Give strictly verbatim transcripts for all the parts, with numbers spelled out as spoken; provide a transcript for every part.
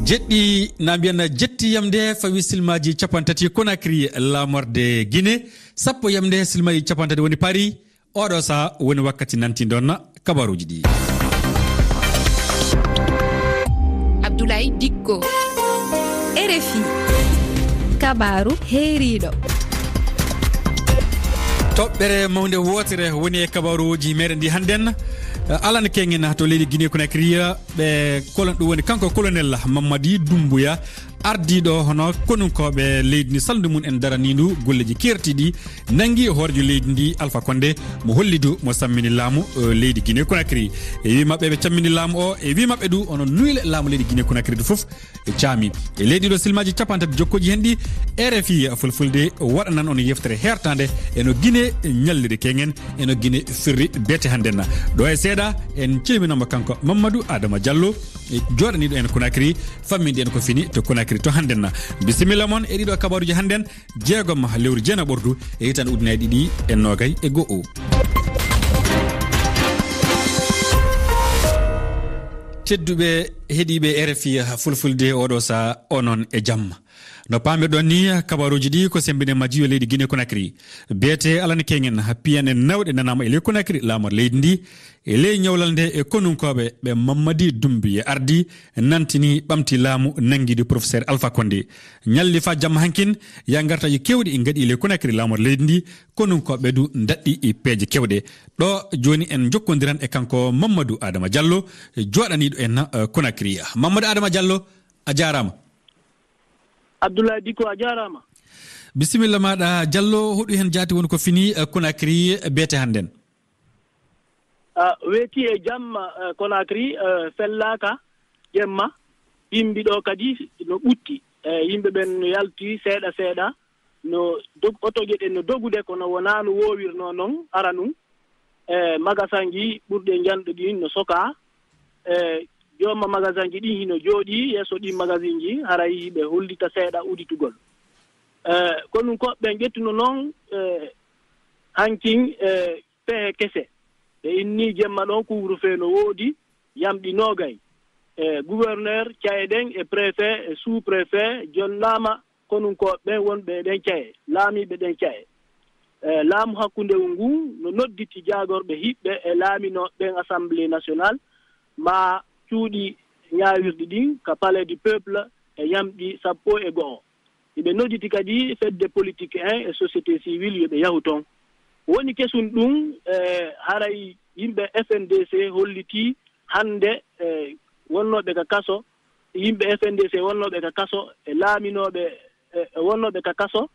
Jeɗɗi na mbiyan jetti yamde fawi silmaji capantati Conakry, lamorde Guinée, sappo yamde silmaji capantati woni Paris. Oɗo sa woni wakkati nanti ɗon kabaruji ɗi. Abdoulaye Dikko, R F I. Kabaru heeriɗo. Toɓɓere mawnde wootere woni e kabaruuji meɗen ɗi hannden. Alan Kengen to leydi Guinée Conakry, ɓe kolon ɗum woni kanko colonel Mamadi Doumbouya, ardiiɗo hono konunkooɓe leydi ndi, salndu mum en daraniindu golleeji keertiiɗi, nanngi hooreejo leydi ndi Alpha Condé, mo holli du mo sammini laamu eh, leydi Guinée Conakry. E wi maɓɓe ɓe cammini laamu o, e wi maɓɓe du ono nuyle laamu leydi Guinée Conakry du fof e caami. E leydi ɗo silmaji capantati jokkooji hen ɗi, R F I Fulfulde waɗanan on yeftere hertande eno Guinée ñalliri kengen, eno Guinée firri beete hannden. Ɗo e seeɗa en ceyminoma kanko Mamadou Adama Diallo, e jooɗaniiɗo en Conakry, famminde en ko fini to Conakry to hannden. Bisimilla mon e ɗiɗo kabaruji hannden, jeegom lewru jeenaɓordu e hitande ujunnaji ɗiɗi e noogay e go'o. Tedduɓe heɗiiɓe R F I Fulfulde, oɗo sa onon e jamma. No paamirɗon ni, kabaruji ɗi ko sembine majji yo leydi Guinée Conakry. Beete Alan Kengen, piyan en nawɗe nanama e ley Conakry, lamor leydi ndi. E ley ñawlal nde e konunkooɓe ɓe Mamadi Doumbouya ardi, nantini ɓamti laamu nanngiiɗo professeur Alpha Condé. Ñalli fa jamma hankin, ya ngartaji kewɗi gaɗi e ley Conakry, lamor leydi ndi, konunkooɓe du daɗɗi e peeje kewɗe. Ɗo jooni en jokkondiran e kanko Mamadou Adama Diallo, jooɗaniiɗo en eh, Conakry. Mamadou Adama Diallo, a jaaraama. Abdoulaye Dikko, a jaaraama. Bisimilla maɗa Diallo, hoɗu hen jaati woni ko fini eh, Conakry beete hannden. A weeti e jamma eh, Conakry eh, fellaaka jemma, bimbi ɗo kadi no ɓutti. Eh, yimɓe ɓen no yalti seeɗa seeɗa, no dog otoje ɗen no dogude kono wonaa no woowirnoo noon aranun. E magasinji ɓurɗi e njanɗo ɗin no sokaa. E jooma magasinji ɗin hino jooɗii yeeso ɗin magasinji, haray hiɓe hollita seeɗa uditugol. E ko ɗum ko ɓen ƴettuno noon e hankin e pehe kese. Ɓe innii jemma ɗon couvre-feu no woodi, yamɗi noogay. E gouverneur caye ɗen e préfet e sous-préfet jonnaama konunkooɓe ɓen wonɓe e ɗen caye, laamiiɓe ɗen caye. E laamu hakkundewu ngun no nodditi jaagorɓe hiɓɓe e laaminooɓe ɓen Assemblée nationale maa cuuɗi ñaawirɗi ɗin ka Palais du Peuple e yamɗi sappo e go'o. Hiɓe nodditi kadi fedde politique en e société civile yo ɓe yahu ton. Woni kesun ɗun e haray yimɓe F N D C hollitii hannde e wonnooɓe ka kaso, yimɓe F N D C wonnooɓe ka kaso e laaminooɓe e wonnooɓe ka kaso,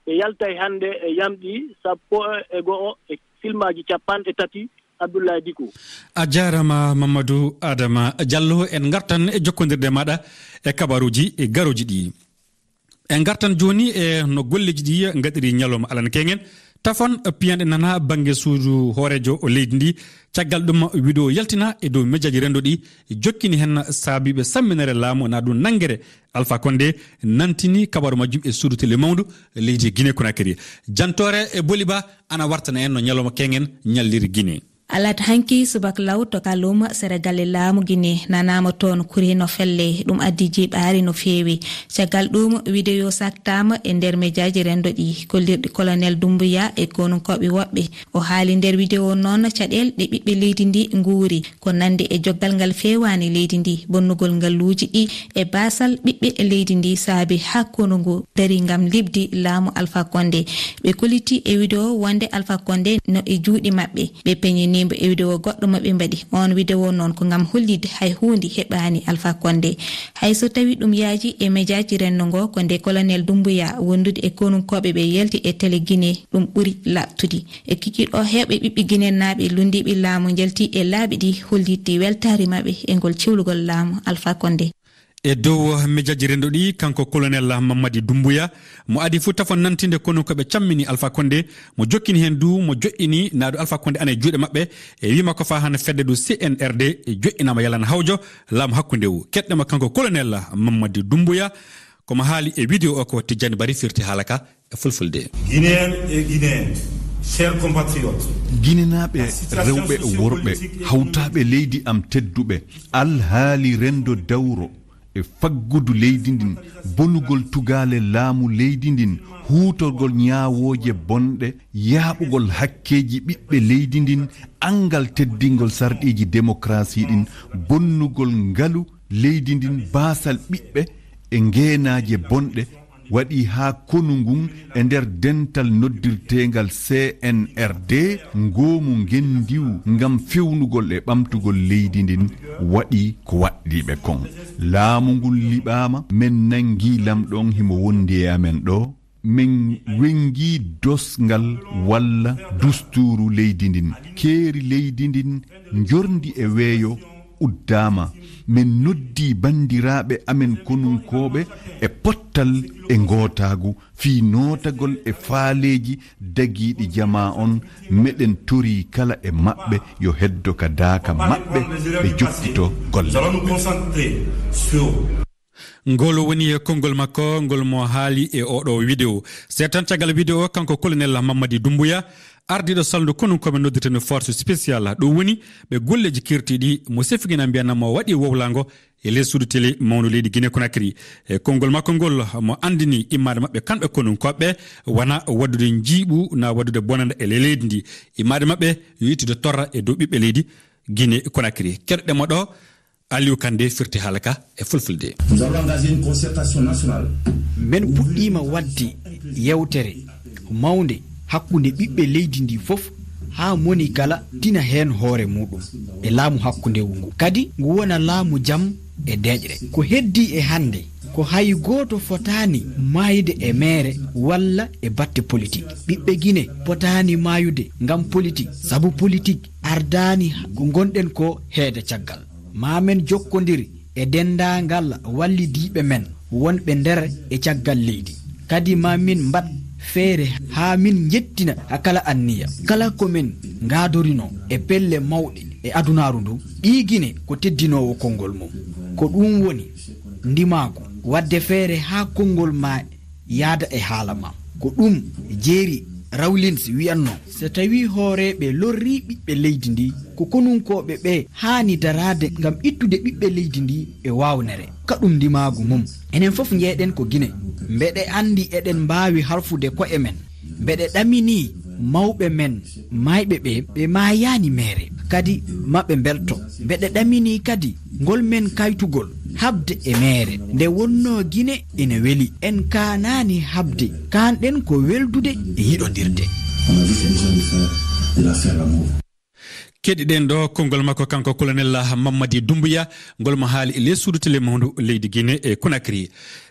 ɓe yaltay hannde e yamɗi sappo e go'o e filmaaji cappanɗe tati. Abdullahi Diko. A jaaraama Mamadou Adama Diallo, en ngartan e jokkondirde maɗa e kabaruuji e garuuji ɗi. En ngartan jooni e no golleeji ɗi ngaɗiri ñalawma alan kengen. Tafon piyanɗe nana bannge suudu hooreejo leydi ndi. Caggal ɗum, wiɗo yaltina e dow mejaaji renndo ɗi, jokkini heen saabiiɓe samminere laamu na ɗum nanngere Alpha Condé, nantini kabaru majjum e suudu tele mawndu leydi Guinée Conakry. Jantoore e Boliba ana wartana en no ñalawma kengen ñalliri Guinée. Alat hanki subak law to Kaloum, sera galle laamu Guinée, nanaama toon kuri no felle. Ɗum addi jiiɓaari no feewi. Caggal ɗum, wideyo saktaama e nder mejaaji renndo ɗi, kollirɗi Colonel Doumbouya e konunkooɓe woɓɓe. O haali nder wideyo noon caɗeele ɗe ɓiɓɓe leydi ndi nguuri, ko nande e joggal ngal feewaani leydi ndi, bonnugol ngaluuji ɗi e baasal ɓiɓɓe leydi ndi saabi haa konu ngu darii ngam liɓde laamu Alpha Condé. Ɓe kolliti e wideyo wonde Alpha Condé no e juuɗe maɓɓe. Ɓe peñini mbo e wideyo goɗɗo mo ɓe mbaɗi. Oon wideyo noon ko ngam hollitde hay huunde heɓaani Alpha Condé. Hay so tawii ɗum yaaji e mejaaji renndo ngo, ko nde Colonel Doumbouya wondude e konunkooɓe ɓe yalti e tele Guinée ɗum ɓuri laaɓtude. E kikiiɗe o, heewɓe ɓiɓɓe Guinéenaaɓe lunndiiɓe laamu njalti e laabi ɗi hollitde weltaare maɓɓe e ngol ciwlugol laamu Alpha Condé. E dow mejaaji renndo ɗi, kanko Colonel Mamadi Doumbouya, mo adii fuu tafon nantinde konunkooɓe cammini Alpha Condé, mo jokkini heen du, mo joƴƴini naadu Alpha Condé ana e juuɗe maɓɓe, e wii makko faa hannde fedde du C N R D joƴƴinaama yalan hawjo laamu hakkundewu. Keɗɗen mo kanko Colonel Mamadi Doumbouya, ko mo haali e wideyo o ko Tijjani Bari firti haala ka e fulfulde. Guinéen et Guinéen, chers compatriotes. Guinénaaɓe rewɓe e worɓe, hawtaaɓe leydi am tedduɓe, alhaali renndo dawro e faggudu leydi ndin, bonugol tugaale laamu leydi ndin, huutorgol ñaawooje bonɗe, yaaɓugol hakkeeji ɓiɓɓe leydi ndin, anngal teddingol sarɗiiji demokrasi ɗin, bonnugol ngalu leydi ndin, baasal ɓiɓɓe e ngeenaaje bonɗe, waɗi haa konu ngun e nder dental noddirteengal C N R D, ngoomu ngendiwu ngam fewnugol e ɓamtugol leydi ndin, waɗi ko waɗɗiiɓe kon. Laamu ngun liɓaama, men nangii lamɗo on himo wondi e amen ɗoo. Men wengii dosngal walla dustuuru leydi ndin. Keeri leydi ndin njorndi e weeyo uddaama. Men noddii banndiraaɓe amen konunkooɓe e pottal e ngootaagu fii nootagol e faaleeji dagiiɗi jamaa on. Meɗen torii kala e maɓɓe yo heddo ka daaka maɓɓe, ɓe jokkito golle. Ngol woni konngol makko, ngol mo haali e oɗo vidéo. Seetan caggal vidéo, kanko Colonel Mamadi Doumbouya, ardiiɗo salndu konunkooɓe noddirteeɗo force spéciale. Ɗum woni ɓe golleeji kertiiɗi mo sefigina mbiyana mo waɗi wowlaango e les suudu télé mawndu leydi Guinée Conakry. E konngol makko ngol mo anndini immaade maɓɓe kamɓe konunkooɓe wona waɗdude njiiɓu na waɗdude bonanda e ley leydi ndi. Immaade maɓɓe yo ittude torra e dow ɓiɓɓe leydi Guinée Conakry. Keɗoɗen mo ɗo, Aliou Kandé firti haala ka e fulfulde. Nous avons engagé une concertation nationale. Men puɗɗiima waɗde yewtere mawnde hakkunde ɓiɓɓe leydi ndi fof, haa moni kala tina heen hoore muɗum e laamu hakkundewu ngu. Kadi ngu wona laamu jam e deeƴre. Ko heddi e hannde, ko hay gooto fotaani maayde e meere walla e batte politik. Ɓiɓɓe Gine potaani maayude ngam politik, sabu politik ardaani ko ngonɗen ko heede caggal. Ma men jokkondir e denndaangal wallidiiɓe men wonɓe nder e caggal leydi. Kadi ma min mbaɗ feere haa min njettina kala anniya, kala ko min ngaadorinoo e pelle mawɗe e adunaaru ndu. Ɓii Gine ko teddinoowo konngol mum. Ko ɗum woni ndimaagu, waɗde feere haa konngol ma yaada e haala ma. Ko ɗum Jerry Rawlings wiyatnoo. So tawii hooreeɓe lorrii ɓiɓɓe leydi ndi, ko konunkooɓe ɓee haani daraade ngam ittude ɓiɓɓe leydi ndi e waawnere. Ka ɗum ndimaagu mum. Enen fof njeeɗen ko Gine. Mbeɗe anndi eɗen mbaawi halfude ko'e men. Mbeɗe ɗaminii mawɓe men maayɓe ɓee, ɓe maayaani meere. Kadi maɓe mbelto. Mbeɗe ɗaminii kadi ngol men kaytugol haɓde e meere. Nde wonnoo Gine ene weli, en kaanaani haɓde. Kaanɗen ko weldude e yiɗondirde. On a vu ces gens de faire, de la faire l'amour. Keɗiɗen ɗo konngol makko kanko Colonel Mamadi Doumbouya, ngol mo haali e les suudu télé mawndu leydi Gine e Conakry.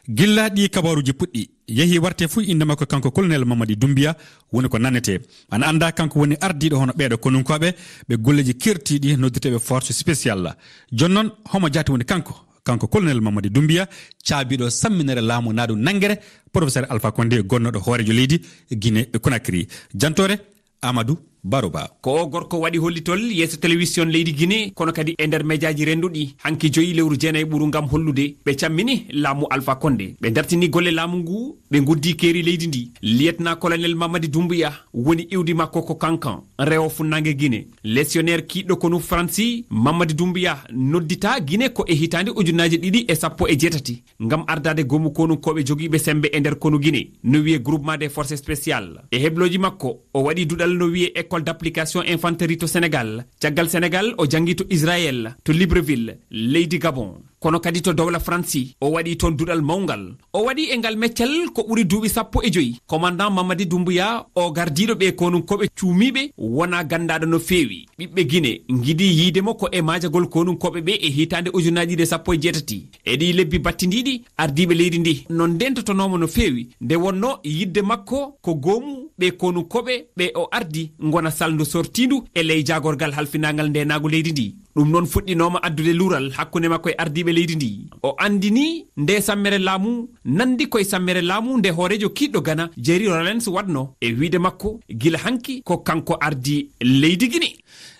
Gilla ɗi kabaaruuji puɗɗi, yehi warte fuu innde makko kanko Colonel Mamadi Doumbouya woni ko nannetee. Ana anndaa kanko woni ardiiɗo hono ɓeeɗo konunkooɓe ɓe golleeji kertiiɗi noddirteeɓe force spéciale. Jooni noon, homo jaati woni kanko? Kanko Colonel Mamadi Doumbouya, caabiiɗo samminere laamu Naadu Nanngere, Professeur Alpha Condé, gonnooɗo hooreejo leydi Gine Conakry. Jantoore, Amadou Baroba. Ko o gorko waɗi hollitol yeeso télévision leydi Gine, kono kadi e nder mejaaji rennduɗi, hanki joyi lewru jeenay ɓuru ngam hollude ɓe cammini laamu Alpha Condé. Ɓe dartini golle laamu ngu, ɓe nguddii keeri leydi ndi. Lieutenant-colonel Mamadi Doumbouya woni iwdi makko ko Kankan, rewo funnaange Gine. Lesionnaire kiiɗɗo konu Faransi, Mamadi Doumbouya nodditaa Gine ko e hitaande ujunnaaje ɗiɗi e sappo e jeetati. Ngam ardaade goomu konunkooɓe jogiiɓe semmbe e nder konu Gine, no wiyee Groupement des Forces Spéciales. E heblooji makko, o waɗi duɗal no wiyee École d'Application Infanterie to Sénégal. Caggal Sénégal, o janngi to Israël, to Libreville, leydi Gabon. Kono kadi to dowla Faransi, o waɗi toon duɗal mawngal. O waɗi e ngal meccal ko ɓuri duuɓi sappo e joyi. Commandant Mamadi Doumbouya, o gardiiɗo ɓee konunkooɓe cuumiiɓe, wonaa ganndaaɗo no feewi. Ɓiɓɓe Gine ngidi yiide mo ko e maajagol konunkooɓe ɓee e hitaande ujunnaaji ɗiɗi e sappo e jeetati. E ɗii lebbi battindiiɗi, ardiiɓe leydi ndi no ndentotonoo mo no feewi, nde wonnoo yiɗde makko ko goomu ɓee konunkooɓe ɓe o ardi ngona salndu sortiindu e ley jaagorgal halfinaangal ndeenaagu leydi ndi. Ɗum noon fuɗɗinooma addude luural hakkunde makko e ardiiɓe leydi ndi. O anndinii nde sammere laamu nanndi koye sammere laamu nde hooreejo kiiɗɗo Gana, Jerry Rawlings, waɗnoo. E wiyde makko, gila hanki ko kanko ardi leydi Gine.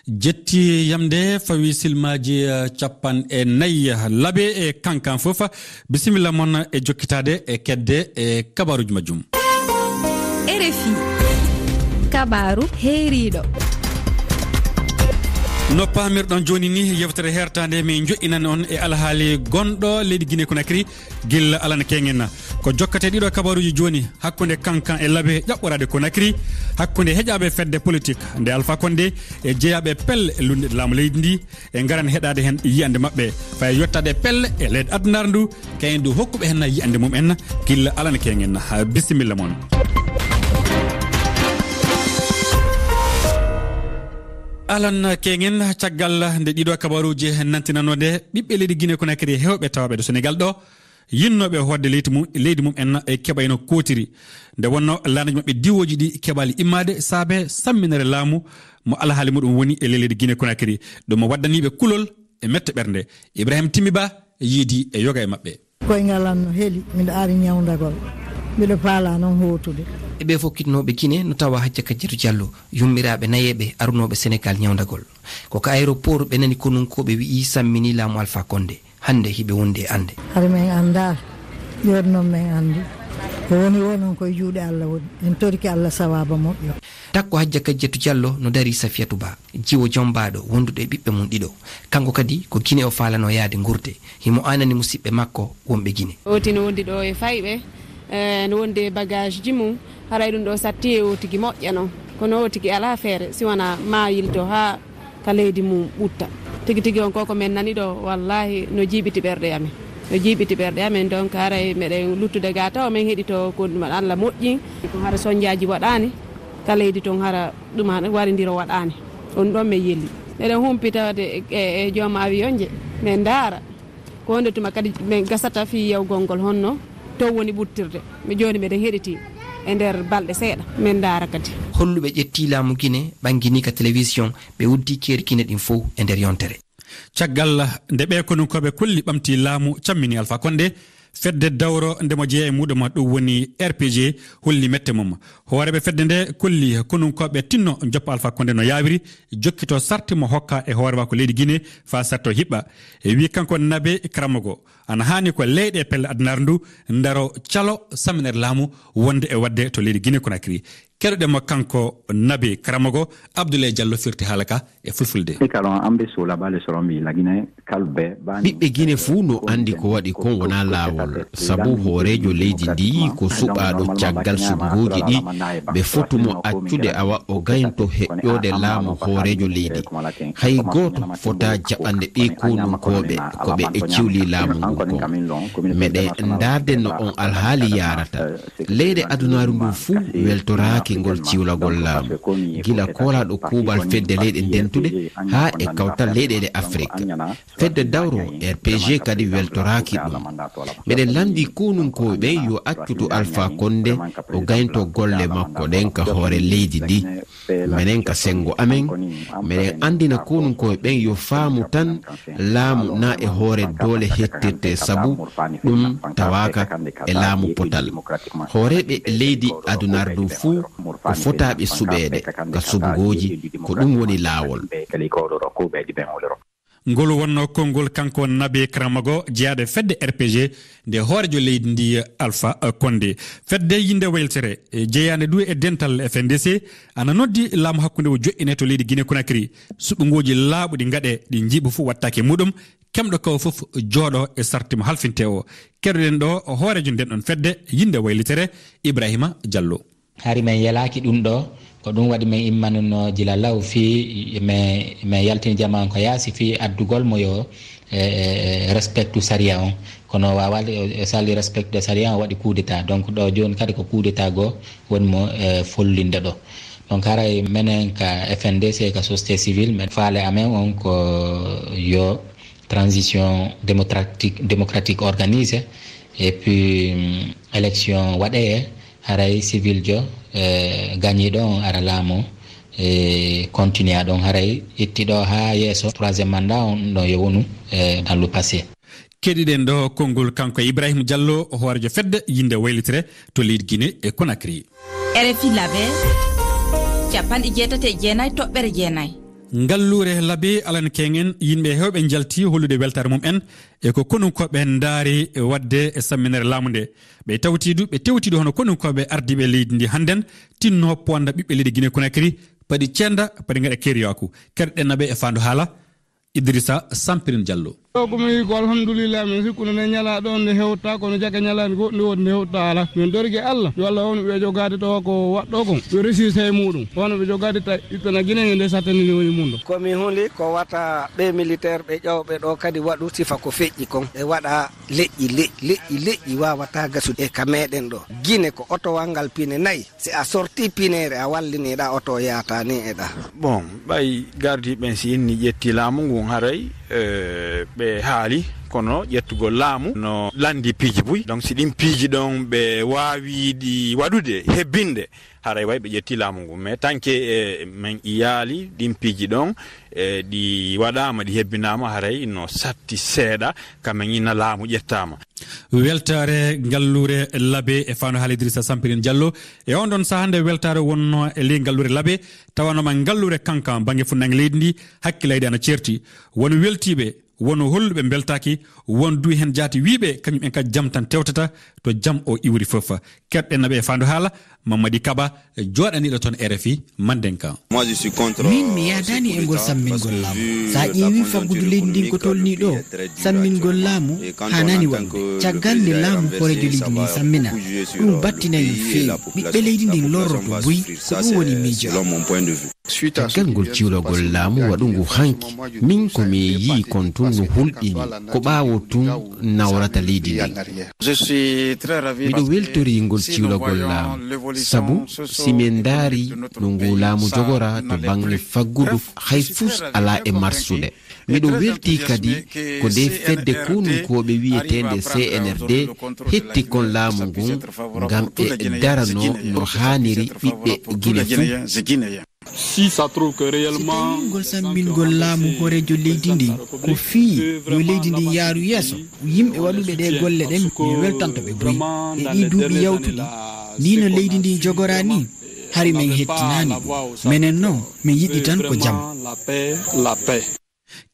Jetti yamde fawi silmaaji, eh, capanɗe nayi, eh, laaɓe e Kankan fof. Bisimilla mon e jokkitaade e kedde e kabaaruuji majjum. R F I. Kabaaru heeriiɗo. No paamirɗon jooni ni, yewtere heertaande min joƴƴinani on e alhaali gonɗo leydi Guinée Conakry gilla alana keŋen. Ko jokkate ɗiɗo kabaruuji jooni hakkunde Kankan e Labe ƴaɓɓoraade Conakry, hakkunde heƴaaɓe fedde politik nde Alpha Condé e jeyaaɓe pelle e lunnde laamu leydi ndi, e ngaran heɗaade heen yiyannde maɓɓe. Fay yottaade pelle e leyɗe adunaaru ndu, kayen du hokkuɓe heen yiyannde mum en gilla alana keŋen. Bisimilla mon. Alan keŋen, caggal nde ɗiɗo kabaruuji nantinanoo nde, ɓiɓɓe leydi Guinée Conakry heewɓe tawaaɓe ɗo Senegal ɗo, yinnooɓe hoɗde leydi mum, leydi mum en e keɓayno kootiri. Nde wonnoo laanaji maɓɓe diwooji ɗi keɓaali immaade saabe samminere laamu mo alhaali muɗum woni e ley leydi Guinée Conakry. Ɗum waddaniiɓe kulol e mette ɓernde. Ibrahim Timmi Ba yiidi e yoga e maɓɓe. Koyngal an no heli, miɗo ari ñawndagol. Miɗo faala noon hootude. E ɓe fokkitnooɓe Guinée no tawa Hajja Kajjatu Diallo, yummiraaɓe nayeeɓe arunooɓe Senegal ñawndagol. Ko ka aéroport ɓe nani konunkooɓe wi'i sammini laamu Alpha Condé. Hannde hiɓe wondi e annde. Hari men anndaa, jooni noon men anndi. Ko woni o noon koye juuɗe Allah woni. En torike Allah sawaaba moƴƴo. Takko Hajja Kajjatu Diallo no darii Safiyatu Ba, jiwo jommbaaɗo wonduɗo e ɓiɓɓe mum ɗiɗo. Kanko kadi ko Guinée o faalano yaade ngurde. Himo aanani musiɓɓe makko wonɓe Guinée. Ooti no wondi ɗo e fayɓe, e, no wondi e bagage ji mum. Haray ɗum ɗo satti e ootigi moƴƴa noon. Kono ootigi alaa feere si wonaa maa yilto haa ka leydi mum ɓutta. Tigi tigi on ko ko men nani ɗo, wallaahi no jiiɓiti ɓerɗe amen. No jiiɓiti ɓerɗe amen, donc haray meɗen luttude ga taw men heɗito ko ɗum Allah moƴƴi. Ko hara sonjaaji waɗaani ka leydi toon, hara ɗum hara warindiro waɗaani. On ɗon men yeli. Meɗen humpitade e, e, e joom avion je, men ndaara. Ko honde tuma kadi men gasata fii yewgol ngol honno to woni ɓuttirde. Mi jooni meɗen heɗiti e nder balɗe seeɗa, men ndaara kadi. Holluɓe ƴetti laamu Guinée ɓanngini ka télévision, ɓe uddi keeri Guinée ɗin fow e nder yontere. Caggal nde ɓee konunkooɓe kolli ɓamti laamu, cammini Alpha Condé, fedde dawro nde mo jeeya e muɗum, ɗum woni R P G, holli mette mum. Hooreeɓe fedde nde kolli konunkooɓe tinno joppa Alpha Condé no yaawiri, jokkito sarti mo hokka e hoore makko leydi Guinée faa sarto hiɓɓa. E wii kanko Nabe Karamogo, ana haani ko leyɗe pelle adunaaru ndu ndaro calo samminere laamu wonde e waɗde to leydi Guinée Conakry. Keɗoɗen mo kanko Nabe Karamogo, Abdoulaye Diallo firti haala ka e fulfulde. Ɓiɓɓe Gine fuu no anndi ko waɗi kon wonaa laawol, sabu hooreejo leydi ndi ko suɓaaɗo caggal suɓngooji ɗi, ɓe fotu mo accude awa o gaynto heƴƴoode laamu hooreejo leydi. Hay gooto fotaa jaɓande ɓee konunkooɓe ko ɓe e ciwli laamu ngun kon. Meɗen ndaarde no on alhaali yaarata. Leyɗe adunaaru ndun fuu weltoraaki ngol ciwlagol laamu, gila koolaaɗo kuuɓal Fedde Leyɗe Dentuɗe haa e Kawtal Leyɗeele Afrik. Fedde Dawro, R P G, kadi weltoraaki ɗum. Meɗen lanndii konunkooɓe ɓen yo accutu Alfaa Konde o gaynto golle makko ɗen ka hoore leydi ndi. Menen ka senngo amen, meɗen anndina konunkooɓe ɓen yo faamu tan laamu na e hoore doole hettirte, sabu ɗum tawaaka e laamu potal. Hooreeɓe leydi adunaaru ndun fuu ko fotaaɓe suɓeede ka suɓngooji, ko ɗum woni laawol. Ngol wonnoo konngol kanko Nabe Karamogo, jeyaaɗo e fedde R P G, nde hooreejo leydi ndi Alfaa Konde. Fedde Yinnde Wayltere, e jeyaande du e dental F N D C, ana noddi laamu hakkunde o joƴƴinee to leydi Guinée Conakry. Suɓngooji laaɓuɗi ngaɗee, ɗi njiiba fuu wattaake e muɗum, kemɗo kaw fof jooɗo e sarti mo halfintee o. Keɗoɗen ɗo hooreejo nden ɗon fedde Yinnde Waylitere, Ibrahima Diallo. Hari men yelaaki ɗum ɗo, ko ɗum waɗi men immanunoo gila law fii men, men yaltini jamaa on ko yaasi fii addugol mo yo, e, e, e, respectu sariya on. Kono o waawaali, o, o sali respectude sariya on, o waɗi coup d'état. Donc ɗo jooni kadi ko coup d'état goo woni mo, e, follinde ɗo. Donc haray menen ka F N D C, ka société civile, men faale amen on ko yo transition démocratique, démocratique organisée, et puis, hum, élection waɗee, haray civil jo, eh, gañiiɗo on ara laamu, eh, continue ɗon, haray itti ɗo haa yeeso, troisième mandat on ɗo yo wonu, eh, dans le passé. Keɗiɗen ɗo konngol kanko Ibrahima Diallo, hooreejo fedde Yinnde Waylitere to leydi Guinée e Conakry. R F I Labe, capanɗe jeetati e jeenayi toɓɓere jeenayi. Ngalluure Labe, alan keŋen, yimɓe heewɓe njalti hollude weltaare mum en e ko konunkooɓe ndaari waɗde e samminere laamu nde. Ɓe tawti du, ɓe tewti du hono konunkooɓe ardiiɓe leydi ndi hannden, tinno poonda ɓiɓɓe leydi Guinée Conakry, Padi cenda, padi ngaɗa keriyaaku. Kerɗen naɓe e faandu haala, Idrissa Sampirin Diallo. Ɗo ko mi ko alhamdulillah, min sikkuno nde ñalaa ɗo nde hewta, kono jagga ñalaani goɗɗo nde woni nde hewta ala. Min ɗorgi Allah, yo Allah wonu ɓe jogaade ɗo ko waɗɗo kon. Yo resi sey muɗum. Wano ɓe jogaade ta ittana Gine nde sattani ni woni mum ɗo. Ko mi huli ko wata ɓe militaire ɓe ƴawɓe ɗo kadi waɗu sifa ko feƴƴi kon. Ɓe waɗa leƴƴi, leƴƴi, leƴƴi, leƴƴi wawata gasude e ka meɗen ɗo. Gine ko otowal ngal pine nayi. Si a sorti pineere, a walliniɗa oto yaata ni e ɗa. Bon, ɓay gardi ɓen si inni ƴetti laamu ngun haray, eh, ɓe haali, kono ƴettugol laamu no landi piiji buy. Donc si ɗin piiji ɗon ɓe waawi ɗi waɗude, hebbinde, haray way ɓe ƴetti laamu ngun. Mais tanke, eh, men iyaali ɗin piiji ɗon, eh, ɗi waɗaama, ɗi hebbinaama, haray no satti seeɗa, ka men ina laamu ƴettaama. Weltaare ngalluure Labe e faano haala Idrissa Sampirin Diallo. E on ɗon sahaa nde weltaare wonno e ley ngalluure Labe, tawanoma ngalluure Kankan bannge fuɗnaange leydi ndi, hakkilayɗe ana ceerti. Won weltiiɓe, won holluɓe mbeltaaki, won du hen jaati wiiɓe kañum en ka jam tan tewtata, to jam o iwri fof. Kerɗen naɓe e faandu haala, Mamadi Kaba, jooɗaniiɗo toon R F I Mandenka. Min mi yaadaani e ngol sammingol laamu. So a ƴeewi faggudu leydi ndin ko tolnii ɗo, sammingol laamu haanaani waɗude. Caggal nde laamu hooreejo leydi ndin sammina, ɗum battinay no feewi. Ɓiɓɓe leydi ndin lorroto buy, ko ɗum woni miijo am. Caggal ngol ciwlagol laamu waɗungu hanki, min ko mi yii kon tun no hulɓini, ko ɓaawo tun nawrata leydi ndin. Miɗo weltori ngol ciwlagol laamu, sabu si min ndaari no ngu laamu jogora to baŋŋe faggudu, hay fus alaa e marsude. Miɗo weltii kadi ko nde fedde konunkooɓe wi'eteende C N R D hetti kon laamu ngun ngam e darano no haaniri ɓiɓɓe Gine fuu. Si tawii ngol sammbingol laamu hooreejo leydi ndin ko fii yo leydi ndin yaaru yeeso, yimɓe waɗuɓe ɗee golle ɗen mi weltanto ɓe buy. E ɗii duuɓi yawtuɗi, nii no leydi ndin jogoraa nii, hari men hettinaani ɗum. Menen non, min yiɗi tan ko jam.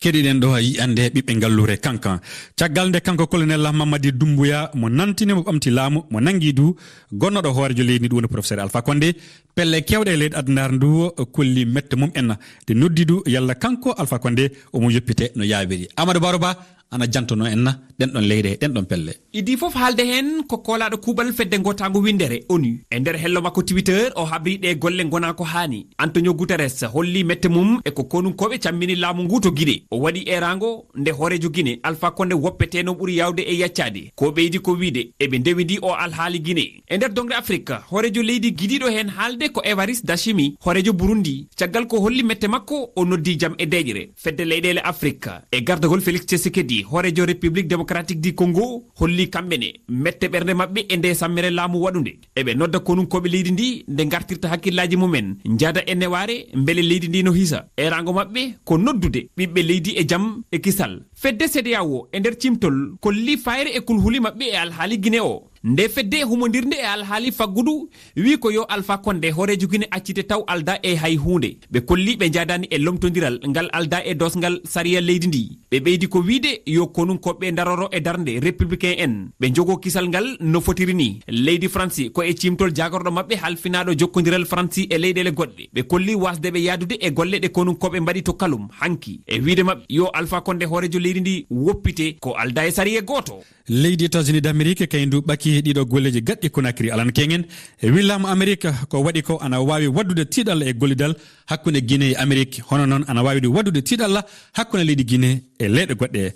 Keɗiɗen ɗo yi'ande ɓiɓɓe ngalluure Kankan. Caggal nde kanko Colonel Mamadi Doumbouya mo nantini mo ɓamti laamu, mo nangi du gonnooɗo hooreejo leydi ndi, ɗum woni Professeur Alpha Condé, pelle keewɗe e leyɗe addunaare ndu kolli mette mum en. Ɗe noddi du yalla kanko Alpha Condé omo yoppite no yaawiri. Amadou Baro Ba ana jantono en ɗen ɗon leyɗe, ɗen ɗon pelle. Idii fof haalde heen ko koolaaɗo kuuɓal fedde ngootaango winndere, onu. E nder hello makko Twitter, o habri ɗe golle ngonaa ko haani. Antonio Guterres holli mette mum e ko konunkooɓe cammini laamu ngu to Gine. O waɗi eeraango nde hooreejo Gine, Alpha Condé, woppetee no ɓuri yaawde e yaccaade. Ko ɓeydi ko wiide, eɓe ndewidi o alhaali Gine. E nder doŋre Afrik, hooreejo leydi gidiiɗo heen haalde ko Évariste Ndayishimiye, hooreejo Burundi. Caggal ko holli mette makko, o noddi jam e deeƴre. Fedde leyɗeele Afrik, e gardagol Félix Tshisekedi, hooreejo République Démocratique du Congo, holli kamɓe ne mette ɓernde maɓɓe e nde sammere laamu waɗunde. Eɓe nodda konunkooɓe leydi ndi nde ngartirta hakkillaaji mum en, njaada e newaare, mbele leydi ndi no hisa. Eeraango maɓɓe ko noddude ɓiɓɓe leydi e jam e kisal. Fedde CEDEAO e nder cimtol kolli fayre e kulhuli maɓɓe e alhaali Gine o. Nde fedde humondirnde e alhaali faggudu wi ko yo Alpha Condé, hooreejo Gine, accite taw alda e hay huunde. Ɓe kolli ɓe njaadaani e lomtondiral ngal alda e doosgal sariya leydi ndi. Ɓe ɓeydi ko wiide yo konunkooɓe ndaroro e darnde républicain en. Ɓe njogoo kisal ngal no fotiri ni. Leydi Faransi ko e cimtol jaagorɗo maɓɓe halfinaaɗo jokkondiral Faransi e leyɗeele goɗɗe. Ɓe kolli waasde ɓe yaadude e golle ɗe konunkooɓe mbaɗi to Kalum hanki. E wiide maɓɓe yo Alpha Condé, hooreejo leydi ndi, woppite ko alda e sariya gooto. Leydi États-Unis d'Amérique kañum du ɓaki ɗiɗo golleeji gaɗɗi Conakry. Alan Kengen e wi laamu Amerika ko waɗi ko ana waawi waddude tiiɗalla e gollidal hakkunde Gine e Amerik, hono noon ana waawi du waddude tiiɗalla hakkunde leydi Gine e leyɗe goɗɗe.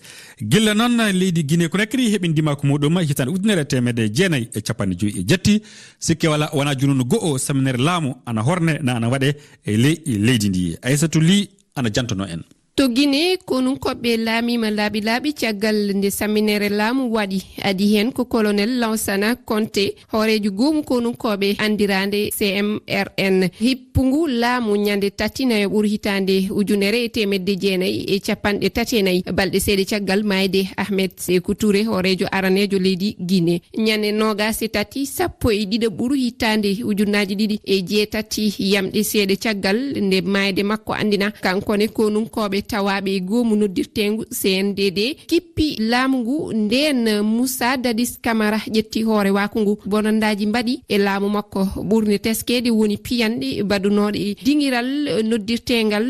Gilla noon leydi Gine Conakry heɓi ndimaaku muɗum hitaande ujunere e teemedde jeenayi e capanɗe joyi e jetti, sikke wala wona jununu go'o saminere laamu ana horne na ana waɗe e ley leydi ndi. Aysatu Ly ana jantono en. To Gine, konunkooɓe laamiima laaɓi laaɓi caggal nde saminere laamu waɗi. Adii heen ko Colonel Lansana Conté, hooreejo goomu konunkooɓe anndiraande C M R N. Hippungu laamu ñande tati nayo ɓuru hitaande ujunere e teemedde jeenayi e capanɗe tati e nayi, balɗe seeɗa caggal maayde Ahmed Sékou Touré, hooreejo araneejo leydi Gine. Ñande noogas e tati, sappo e ɗiɗo ɓuru hitaande ujunnaaji ɗiɗi e jeetati, yamɗe seeɗa caggal nde maayde makko anndina, kanko ne konunkooɓe tawaaɓe e goomu noddirteengu C N D D kippi laamu ngu. Ndeen Moussa Dadis Camara ƴetti hoore waaku ngu. Bonandaaji mbaɗi e laamu makko. Ɓurde teskeede woni piyanɗe Ɗum noon e diŋiral noddirteengal